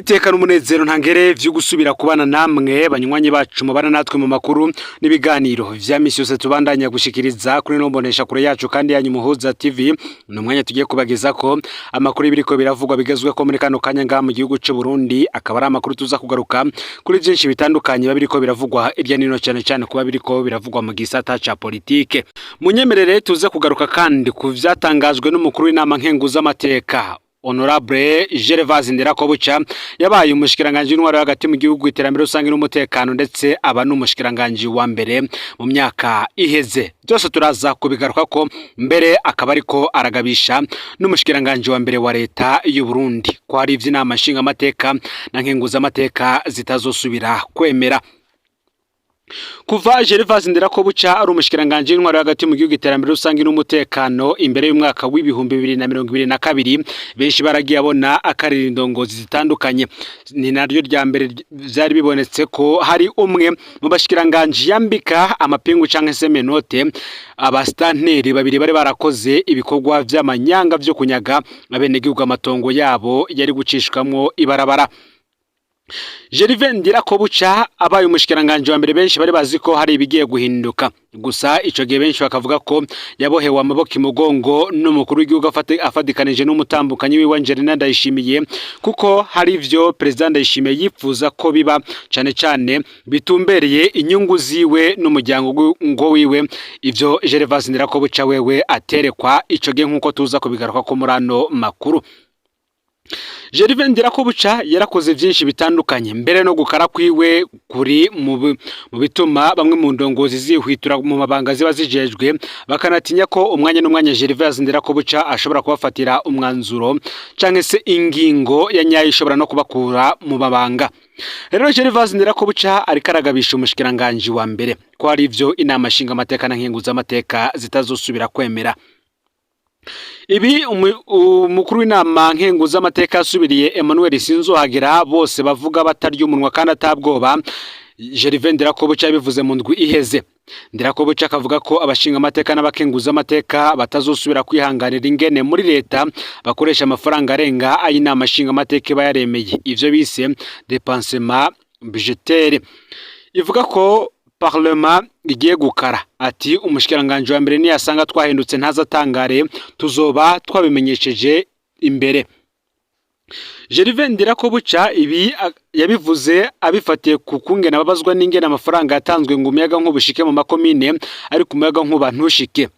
Niteka n'umunezero ntangere vyo gusubira kubana namwe, banywanyi bacu mubana natwe mu makuru n'ibiganiro vya misi yose tubandanya gushikiriza kuri no mbonesha kure yacu kandi yanyu Muhuza TV. Ni umwanya tugiye kubagezako amakuru y'ibiriko biravugwa bigezweho muri kano kanya ngaha mu gihugu c'u Burundi, akaba ari amakuru tuza kugaruka kuri vyinshi bitandukanye biba biriko biravugwa irya nino, cyane cyane kuba biriko biravugwa mu gisata ca politike. Munyemerere tuze kugaruka kandi ku vyatangajwe n'umukuru w'inama nkenguzamateka, Honorable Gervase Ndirakobuca, yabaye umushikiranganji w'intwaro hagati mu gihugu, iterambere rusange n'umutekano, ndetse aba n'umushikiranganji wa mbere mu myaka iheze. Byose turaza kubigaruka ko mbere akaba ariko aragabisha n'umushikiranganji wa mbere wa leta y'u Burundi ko hari ivy'inama nshingamateka na nkenguzamateka zitazosubira kwemera. Kuva Gervase Ndirakobuca ari umushikiranganji w'intwaro hagati mu gihugu, iterambere rusange n'umutekano imbere y'umwaka w'2022, benshi baragiye abona akarira indongozi zitandukanye. Ni naryo rya mbere vyari bibonetse ko hari umwe mu bashikiranganji yambika amapingu canke se menottes abastanteri babiri bari barakoze ibikorwa vy'amanyanga vyo kunyaga abenegihugu amatongo yabo yari gucishwamwo ibarabara. Gervais Ndirakobuca abaye umushikiranganji wa mbere, benshi bari bazi ko hari ibigiye guhinduka. Gusa ico gihe benshi bakavuga ko yabohewe amaboko imugongo n'umukuru w'igihugu afadikanije n'umutambukanyi wiwe Angelina Ndayishimiye, kuko hari ivyo President Ndayishimiye yipfuza ko biba, cane cane bitumbereye inyungu ziwe n'umuryango ngo wiwe, ivyo Gervais Ndirakobuca wewe aterekwa ico gihe, nkuko tuza kubigaruka ko muri ano makuru. Gervais Ndirakobuca yarakoze vyinshi bitandukanye, mbere no gukara kwiwe kuri mu bituma bamwe mu ndongozi zihwitura mu mabanga ziba zijejwe, bakanatinya ko umwanya n'umwanya Gervais Ndirakobuca ashobora kubafatira umwanzuro canke se ingingo ya nyayo ishobora no kubakura mu mabanga. Rero Gervais Ndirakobuca ariko aragabisha umushikiranganji wa mbere ko hari ivyo inama nshingamateka na nkenguzamateka zitazosubira kwemera. Ibi umukuru w'inama nkenguzamateka yasubiriye, Emmanuel Sinzohagera, bose bavuga batarya umunwa kandi atabwoba. Gervais Ndirakobuca yabivuze mu ndwi iheze. Ndirakobuca akavuga ko abashinga amateka n'abakenguzamateka batazosubira kwihanganira ingene muri leta bakoresha amafaranga arenga ay'inama nshingamateka iba yaremeye, ivyo bise dépassement budgétaire. Ivuga ko parlement igiye gukara. Ati: "Umushikiranganji wa mbere niyasanga twahindutse ntazatangare, tuzoba twabimenyesheje imbere." Gervais Ndirakobuca ibi yabivuze abifatiye ku kungene ababazwa n'ingene amafaranga yatanzwe ngo umuyaga nkuba ushike mu makomine, ariko umuyaga nkuba ntushike.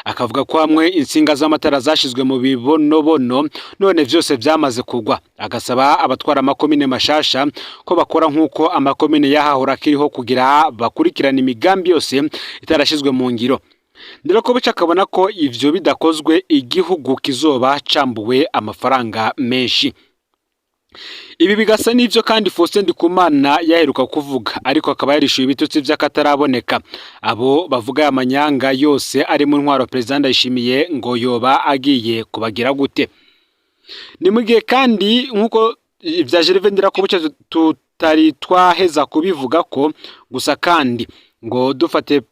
Akavuga ko hamwe insinga z'amatara zashizwe mu bibonobono, none vyose vyamaze kugwa. Agasaba abatwara amakomine mashasha ko bakora nk'uko amakomine yahahora akiriho, kugira bakurikirana imigambi yose itarashizwe mu ngiro. Ndirakobuca akabona ko ivyo bidakozwe igihugu kizoba cambuwe amafaranga menshi. Ibi bigasa n'ivyo kandi Faustin Ndikumana yaheruka kuvuga, ariko akaba yarishuye ibitutsi vy'akataraboneka abo bavuga aya manyanga yose ari mu ntwaro President Ndayishimiye, ngo yoba agiye kubagira gute? Ni mu gihe kandi nk'uko ivya Gervais Ndirakobuca tutari twaheza kubivuga ko gusa, kandi ngo dufate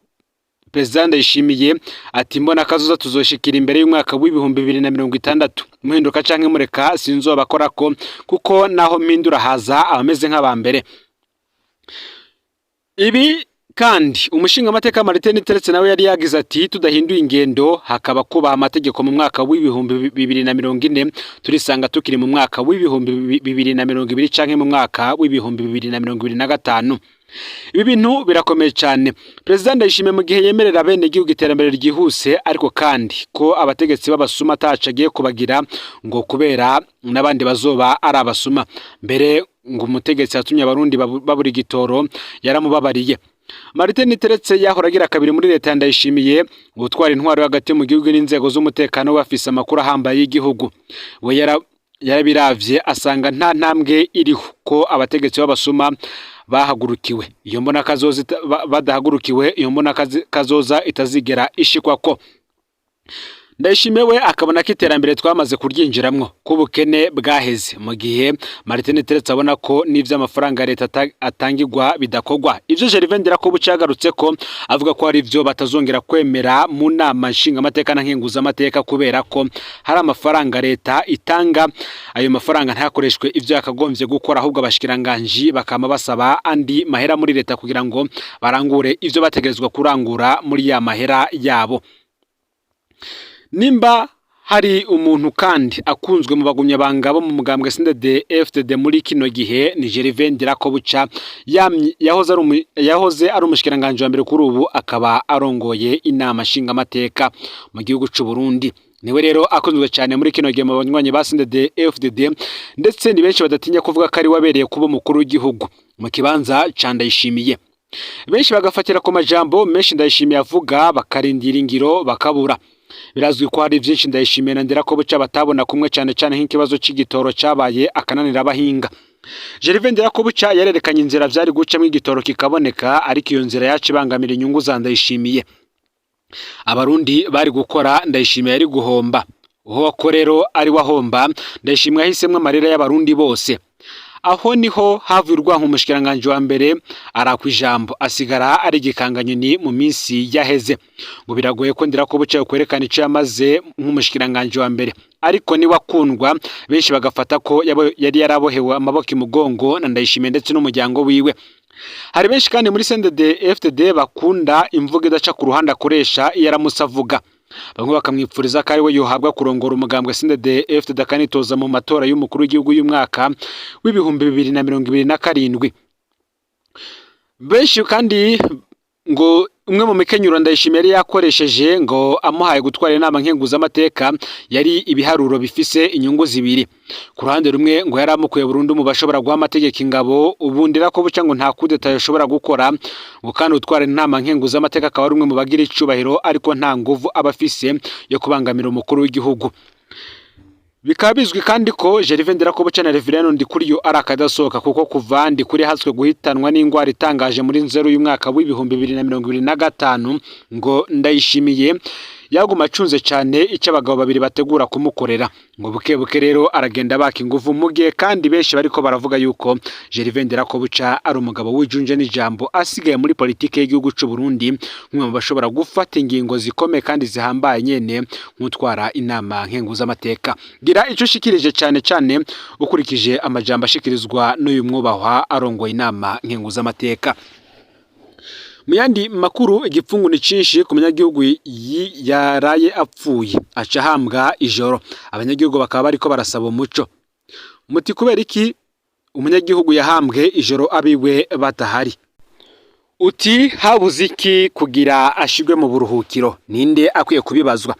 Perezida Ndayishimiye ati: "Mbona kazoza tuzoshikira imbere y'umwaka w'2060, muhinduka canke mureka sinzobakorako, kuko naho mpindura haza abameze nk'abambere." Ibi kandi umushingamateka Martin Teretse nawe yari yagize ati: "Tudahinduye ingendo, hakaba kubaha amategeko, mu mwaka w'2040 turisanga tukiri mu mwaka w'2020 canke mu mwaka w'2025." Ibi bintu birakomeye cyane. Perezida Ndayishimiye, mu gihe yemerera bene igihugu iterambere ryihuse, ariko kandi ko abategetsi b'abasuma ataco agiye kubagira, ngo kubera n'abandi bazoba ari abasuma. Mbere ngo umutegetsi yatumye abarundi babura igitoro yaramubabariye. Martin Teretse yahora agira kabiri muri leta ya Ndayishimiye gutwara intwaro hagati mu gihugu n'inzego z'umutekano, bafise amakuru ahambaye y'igihugu. We yarabiravye asanga nta ntambwe iriho, ko abategetsi b'abasuma bahagurukiwe iyo mbona kazoza badahagurukiwe, iyo mbona kazoza itazigera ishikwako. Ndayishimiye we akabona ko iterambere twamaze kuryinjiramwo, ko ubukene bwaheze, mu gihe Martin Teretse abona ko n'ivy'amafaranga leta atangirwa bidakorwa. Ivyo Gervais Ndirakobuca yagarutse ko avuga ko hari ivyo batazongera kwemera mu nama nshingamateka na nkenguzamateka, kubera ko hari amafaranga leta itanga, ayo mafaranga ntakoreshwe ivyo yakagombye gukora, ahubwo abashikiranganji bakama basaba andi mahera muri leta kugira ngo barangure ivyo bategerezwa kurangura muri ya mahera yabo. Nimba hari umuntu kandi akunzwe mu bagumyabanga bo mu mugambwe CNDD FDD muri kino gihe, ni Gervais Ndirakobuca, yahoze ari umushikiranganji wa mbere, kuri ubu akaba arongoye inama nshingamateka mu gihugu c'u Burundi. Niwe rero akunzwe cyane muri kino gihe mu banywanyi ba CNDD FDD, ndetse ni benshi badatinya kuvuga ko ari wabereye kuba umukuru w'igihugu mu kibanza ca Ndayishimiye. Benshi bagafatira ku majambo menshi Ndayishimiye avuga, bakarindira ingiro bakabura. Birazwi ko hari byinshi Ndayishimiye na Ndirakobuca batabona kumwe, cyane cyane nk'ikibazo c'igitoro cabaye akananira abahinga. Gervais Ndirakobuca yarerekanye inzira vyari gucamwo igitoro kikaboneka, ariko iyo nzira yacu ibangamira inyungu za Ndayishimiye. Abarundi bari gukora, Ndayishimiye yari guhomba. Uho rero ari wahomba, Ndayishimiye yahisemwo amarira y'abarundi bose. Aho niho havuye urwanko, umushikiranganji wa mbere arakwa ijambo, asigara ari igikanganyoni mu minsi yaheze. Ngo biragoye ko Ndirakobuca kwerekana ico yamaze nk'umushikiranganji wa mbere, ariko niwe akundwa, benshi bagafata ko yari yarabohewe amaboko imugongo na Ndayishimiye ndetse n'umuryango wiwe. Hari benshi kandi muri CNDD FDD bakunda imvugo idaca ku ruhande akoresha iyo aramutse avuga. Bamwe bakamwipfuriza ko ari we yohabwa kurongora umugambwe CNDD FDD, akanitoza mu matora y'umukuru w'igihugu y'umwaka w'2027. Benshi kandi ngo umwe mu mikenyuro Ndayishimiye yari yakoresheje ngo amuhaye gutwara inama nkenguzamateka yari ibiharuro bifise inyungu zibiri. Ku ruhande rumwe, ngo yari amukuye burundu mu bashobora guha amategeko ingabo, ubundi Ndirakobuca ngo nta kudeta yashobora gukora, ngo kandi utwara inama nkenguzamateka akaba ari umwe mu bagira icubahiro, ariko nta nguvu aba afise yo kubangamira umukuru w'igihugu. Bikaba bizwi kandi ko Gervais Ndirakobuca na Reverien Ndikuriyo ari akadasohoka, kuko kuva Ndikuri hatswe guhitanwa n'ingwara itangaje muri Nzero y'umwaka w'2025, ngo Ndayishimiye yaguma acunze cyane icyo abagabo babiri bategura kumukorera. Ngo buke buke rero aragenda baka inguvu, mu gihe kandi benshi bariko baravuga yuko Gervais Ndirakobuca ari umugabo w'ijunje n'ijambo, asigaye muri politike y'igihugu c'u Burundi nk'umwe mu bashobora gufata ingingo zikomeye kandi zihambaye nyene nk'utwara inama nkenguzamateka. Gira ico ushikirije, cyane cyane ukurikije amajambo ashikirizwa n'uyu mwubahwa arongoye inama nkenguzamateka. Mu yandi makuru, igipfungu ni cinshi ku munyagihugu yaraye apfuye aca ahambwa ijoro, abanyagihugu bakaba bariko barasaba umuco. Muti kubera iki umunyagihugu yahambwe ijoro abiwe badahari? Uti habuze iki kugira ashirwe mu buruhukiro? Ninde akwiye kubibazwa?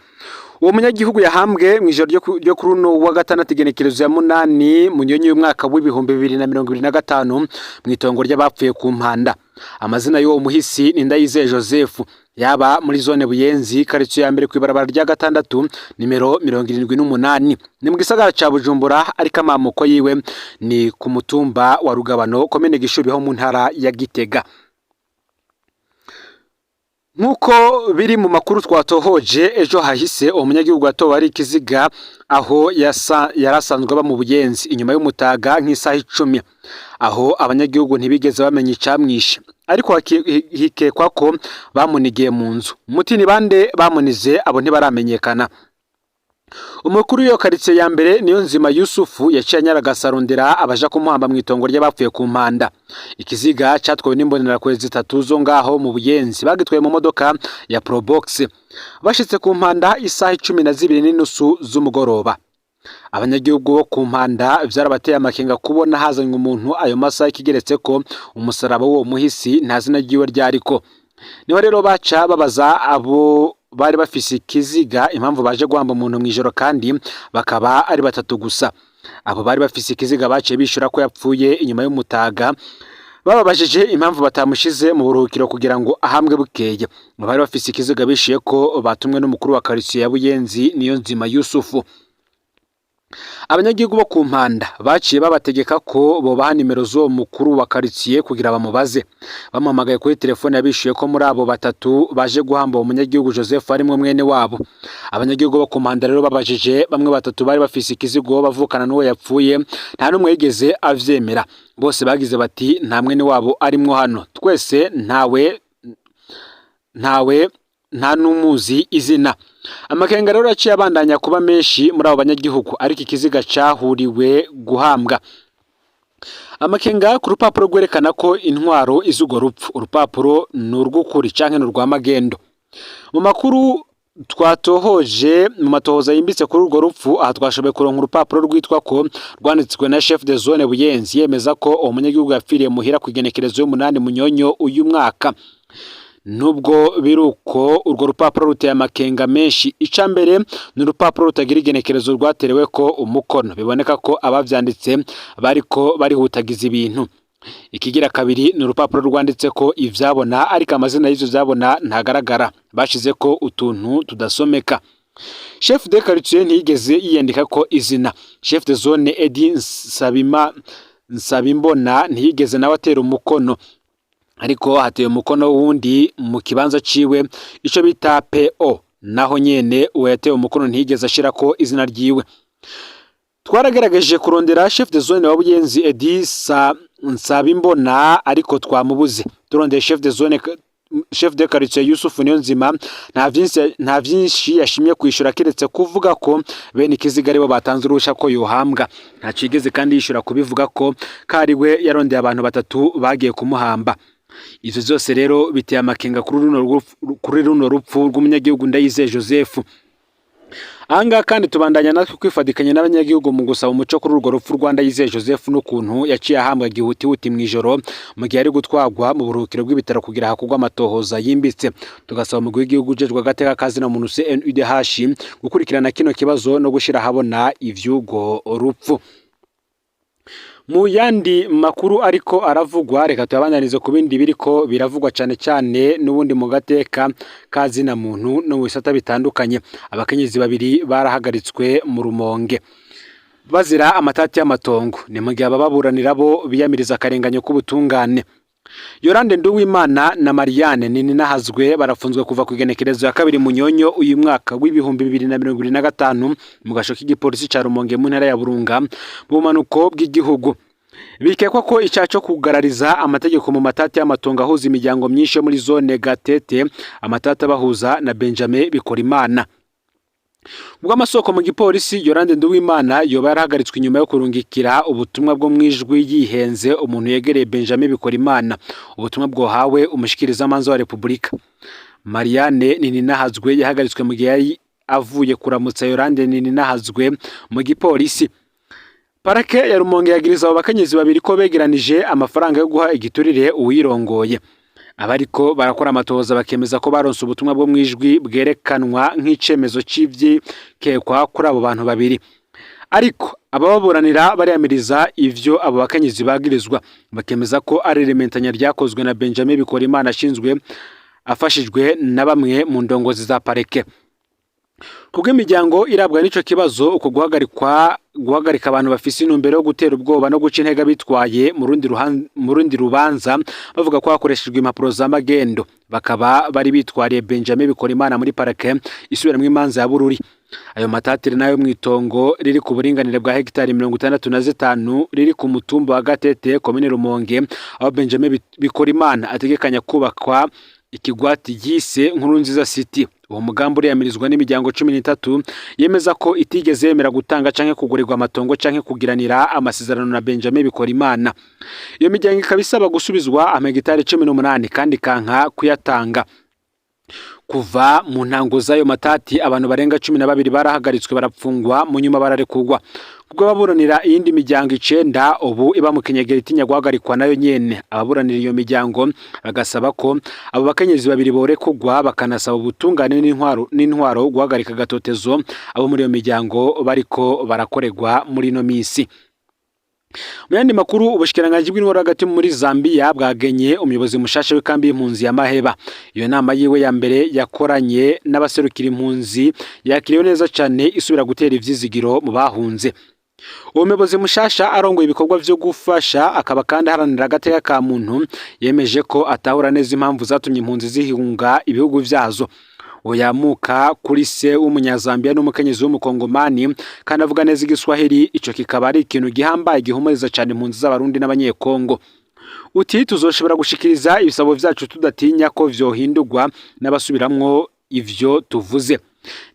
Uwo munyagihugu yahambwe mu ijoro ryo kuri uno wa gatandatu, igenekerezo ya 8 Munyonyo y'umwaka w'2025, mu itongo ry'abapfuye ku Mpanda. Amazina y'uwo muhisi ni Ndayizeye Joseph, yaba muri zone Buyenzi, karitsiye ya mbere, kw'ibarabara rya gatandatu, nimero 78, ni mu gisagara ca Bujumbura, ariko amamuko yiwe ni ku mutumba wa Rugabano, komine Gishubi, ho mu ntara ya Gitega. Nk'uko biri mu makuru twatohoje ejo hahise, uwo munyagihugu yatowe ari ikiziga aho yari asanzwe aba mu Buyenzi inyuma y'umutaga nk'isaha 10. Aho abanyagihugu ntibigeze bamenya icamwishe, ariko hikekwa ko bamunigiye mu nzu. Muti ni bande bamunize? Abo ntibaramenyekana. Umukuru w'iyo karitsiye ya mbere, niyo nzima Yusufu, yaciye anyaragasa arondera abaja kumuhamba mu itongo ry'abapfuye ku Mpanda. Ikiziga catwawe n'imbonerakure zitatu zo ngaho mu Buyenzi, bagitwaye mu modoka ya Probox. Bashitse ku Mpanda isaha 12:30 z'umugoroba. Abanyagihugu bo ku Mpanda vyarabateye amakenga kubona hazanywe umuntu ayo masaha, ikigeretse ko umusaraba w'uwo muhisi nta zina ryiwe ryariko. Niho rero baca babaza abo bari bafise ikiziga impamvu baje guhamba umuntu mw'ijoro kandi bakaba ari batatu gusa. Abo bari bafise ikiziga baciye bishura ko yapfuye inyuma y'umutaga. Bababajije impamvu batamushize mu buruhukiro kugira ngo ahambwe bukeye, mu bari bafise ikiziga bishuye ko batumwe n'umukuru wa karitsiye ya Buyenzi, niyo nzima Yusufu. Abanyagihugu bo ku Mpanda baciye babategeka ko bobaha nimero z'uwo mukuru wa karitsiye kugira bamubaze. Bamuhamagaye kuri telefone, yabishuye ko muri abo batatu baje guhamba uwo munyagihugu Joseph arimwo mwene wabo. Abanyagihugu bo ku Mpanda rero babajije bamwe batatu bari bafise ikizigo bavukana n'uwo yapfuye, nta n'umwe yigeze avyemera. Bose bagize bati: "Nta mwene wabo arimwo hano, twese ntawe, ntawe, nta n'umuzi izina." Amakenga rero yaciye abandanya kuba menshi muri abo banyagihugu, ariko ikiziga cahuriwe guhambwa. Amakenga ku rupapuro rwerekana ko intwaro iz'urwo rupfu, urupapuro ni urw'ukuri canke ni urwa magendo? Mu makuru twatohoje, mu matohoza yimbitse kuri urwo rupfu, aha twashoboye kuronka urupapuro rwitwa ko rwanditswe na chef de zone Buyenzi, yemeza ko uwo munyagihugu yapfiriye muhira ku igenekerezo y'umunani Munyonyo uyu mwaka. Nubwo biruko, urwo rupapuro ruteye amakenga menshi. Ica mbere ni urupapuro rutagira igenekerezo rwaterewe ko umukono, biboneka ko abavyanditse bariko barihutagiza ibintu. Ikigira kabiri ni urupapuro rwanditse ko ivyabona, ariko amazina y'ivyo vyabona ntagaragara, bashize ko utuntu tudasomeka. Chef de quartier ntiyigeze yiyandika ko izina. Chef de zone Edi Nsabima Nsabimbona ntiyigeze nawe atera umukono, ariko hateye umukono wundi mu kibanza ciwe, ico bita PO. Naho nyene uwo yateye umukono ntiyigeze ashirako izina ryiwe. Twaragerageje kurondera chef de zone wa Buyenzi Edi Nsabimbona, ariko twamubuze. Turondeye chef de zone, chef de quartier Yusuf Niyonzima, nta vyinshi yashimye kwishura, keretse kuvuga ko bene ikiziga aribo batanze uruhusha ko yohambwa. Ntaco yigeze kandi yishura kubivuga ko kariwe yarondeye abantu batatu bagiye kumuhamba. Ivyo vyose rero biteye amakenga kuri runo rupfu rw'umunyagihugu Ndayizeye Joseph. Ahangaha kandi tubandanya natwe kwifadikanya n'abanyagihugu mu gusaba umuco kuri urwo rupfu rwa Ndayizeye Joseph, n'ukuntu yaciye ahambwa gihutihuti mw'ijoro mu gihe ari gutwarwa mu buruhukiro bw'ibitaro kugira hakorwe amatohoza yimbitse. Tugasaba umugwi w'igihugu ujejwe agateka ka zina muntu CNIDH gukurikirana kino kibazo no gushira ahabona ivy'urwo rupfu. Mu yandi makuru ariko aravugwa, reka tuyabandanize ku bindi biriko biravugwa cane cane n'ubundi mu gateka ka zina muntu no mu bisata bitandukanye. Abakenyezi babiri barahagaritswe mu Rumonge bazira amatati y'amatongo, ni mu gihe abababuranira bo biyamiriza akarenganyo k'ubutungane. Yorande Nduwimana na Marianne Nininahazwe barafunzwe kuva ku igenekerezo ya 2 Munyonyo uyu mwaka w'2025 mu gasho k'igipolisi ca Rumonge mu ntara ya Burunga mu bumanuko bw'igihugu. Bikekwa ko icaha co kugarariza amategeko mu matati y'amatongo ahuza imiryango myinshi yo muri zone Gatete, amatati abahuza na Benjamin Bikorimana. Ubwo amasoko mu gipolisi, Yorande Nduwimana yoba yarahagaritswe inyuma yo kurungikira ubutumwa bwo mwijwi yihenze umuntu yegereye Benjamin Bikorimana, ubutumwa bwohawe umushikirizamanza wa Repubulika. Marianne Nininahazwe yahagaritswe mu gihe yari avuye kuramutsa Yorande Nininahazwe mu gipolisi. Parake ya Rumonge yagiriza abo bakenyezi babiri ko begeranije amafaranga yo guha igiturire uwirongoye. Abariko barakora amatohoza bakemeza ko baronse ubutumwa bwo mwijwi bwerekanwa nk'icemezo c'ivyikekwa kuri abo bantu babiri. Ariko abababuranira bariyamiriza ivyo abo bakenyezi bagirizwa, bakemeza ko ari irementanya ryakozwe na Benjamin Bikorimana ashinzwe afashijwe na bamwe mu ndongozi za pareke. Kubw'imiryango irabwa n'ico kibazo, uko guhagarika abantu bafise intumbero yo gutera ubwoba no guca intege bitwaye mu rundi rubanza bavuga ko hakoreshejwe impapuro za magendo, bakaba bari bitwariye Benjamin Bikorimana muri parake isubiramwo imanza ya Bururi. Ayo matatire nayo mw'itongo riri ku buringanire bwa hegitari 65 riri ku mutumba wa Gatete, komine Rumonge, aho Benjamin Bikorimana ategekanya kubakwa ikigwati yise Nkurunziza City. Uwo mugambi uriyamirizwa n'imiryango 13 yemeza ko itigeze yemera gutanga canke kugurirwa amatongo canke kugiranira amasezerano na Benjamin Bikorimana. Iyo miryango ikaba isaba gusubizwa amahegitari 18 kandi ikanka kuyatanga. Kuva mu ntango z'ayo matati, abantu barenga 12 barahagaritswe, barapfungwa, mu nyuma bararekurwa. Kubwo ababuranira iyindi miryango icenda ubu iba mu kinyegera itinya guhagarikwa nayo nyene. Ababuranira iyo miryango bagasaba ko abo bakenyezi babiri borekurwa, bakanasaba ubutungane n'intwaro guhagarika agatotezo abo muri iyo miryango bariko barakorerwa muri ino misi. Mu yandi makuru, ubushikiranganji bw'intwaro hagati muri Zambia bwagenye umuyobozi mushasha w'ikambi y'impunzi ya Maheba. Iyo nama yiwe ya mbere yakoranye n'abaserukira impunzi yakiriwe neza cane, isubira gutera ivyizigiro mu bahunze. Uwo muyobozi mushasha arongoye ibikorwa vyo gufasha, akaba kandi aharanira agateka ka muntu, yemeje ko atahura neza impamvu zatumye impunzi zihunga ibihugu vyazo. Uwo yamuka kuri se w'umunyazambiya n'umukenyezi w'umukongomani, kandi avuga neza igiswahili. Ico kikaba ari ikintu gihambaye gihumuriza cane impunzi z'Abarundi n'Abanyekongo. Uti: "Tuzoshobora gushikiriza ibisabo vyacu tudatinya ko vyohindurwa n'abasubiramwo ivyo tuvuze,"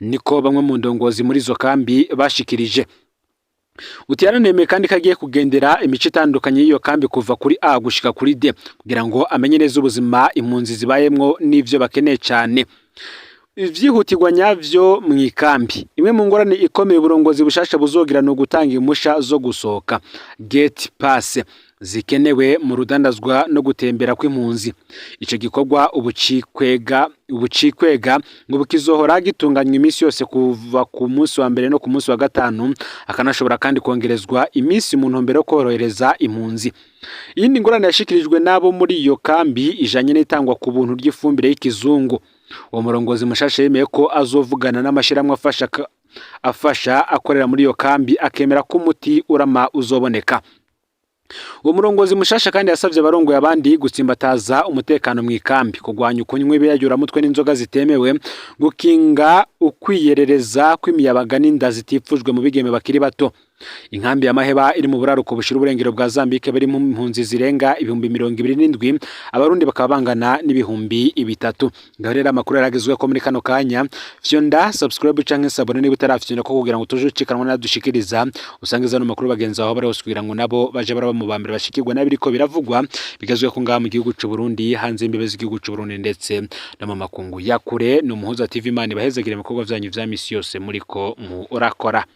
niko bamwe mu ndongozi muri izo kambi bashikirije. Uti yaranemeye kandi ko agiye kugendera imico itandukanye y'iyo kambi kuva kuri A gushika kuri D, kugira ngo amenye neza ubuzima impunzi zibayemwo n'ivyo bakeneye cane ivyihutirwa nyavyo mw'ikambi. Imwe mu ngorane ikomeye uburongozi bushasha buzogira ni ugutanga impusha zo gusohoka, gate pass, zikenewe mu rudandazwa no gutembera kw'impunzi. Ico gikorwa ubu cikwega ngo kizohora gitunganywa iminsi yose kuva ku munsi wa mbere no ku munsi wa gatanu, akanashobora kandi kongerezwa iminsi mu ntumbero yo korohereza impunzi. Iyindi ngorane yashikirijwe n'abo muri iyo kambi ijanye n'itangwa ku buntu ry'ifumbire y'ikizungu. Uwo murongozi mushasha yemeye ko azovugana n'amashirahamwe afasha akorera muri iyo kambi, akemera ko umuti urama uzoboneka. Uwo murongozi mushasha kandi yasavye abarongoye abandi gutsimbataza umutekano mw'ikambi, kurwanya ukunywa ibiyayuramutwe n'inzoga zitemewe, gukinga ukwiyerereza kw'imiyabaga n'inda zitifujwe mu bigeme bakiri bato. Inkambi ya Maheba iri mu buraruko bushira uburengero bwa Zambike bari mu mpunzi zirenga 27,000, Abarundi bakaba bangana n'3,000. Ngaho rero amakuru yaragezwe ko muri kano kanya. Fyonda subscribe canke s'abonner niba utarafyonda ko, kugira ngo tuje ucikanwa nadushikiriza. Usange zano makuru bagenzi aho bari hose, kugira ngo nabo baje baraba mu bambere bashikirwa n'abiriko biravugwa bigezwe ko ngaha mu gihugu c'u Burundi, hanze y'imbibe z'igihugu c'u Burundi, ndetse no mu makungu ya kure. Ni Umuhuza TV. Imana ibahezagire mu bikorwa vyanyu vya misi yose muriko murakora.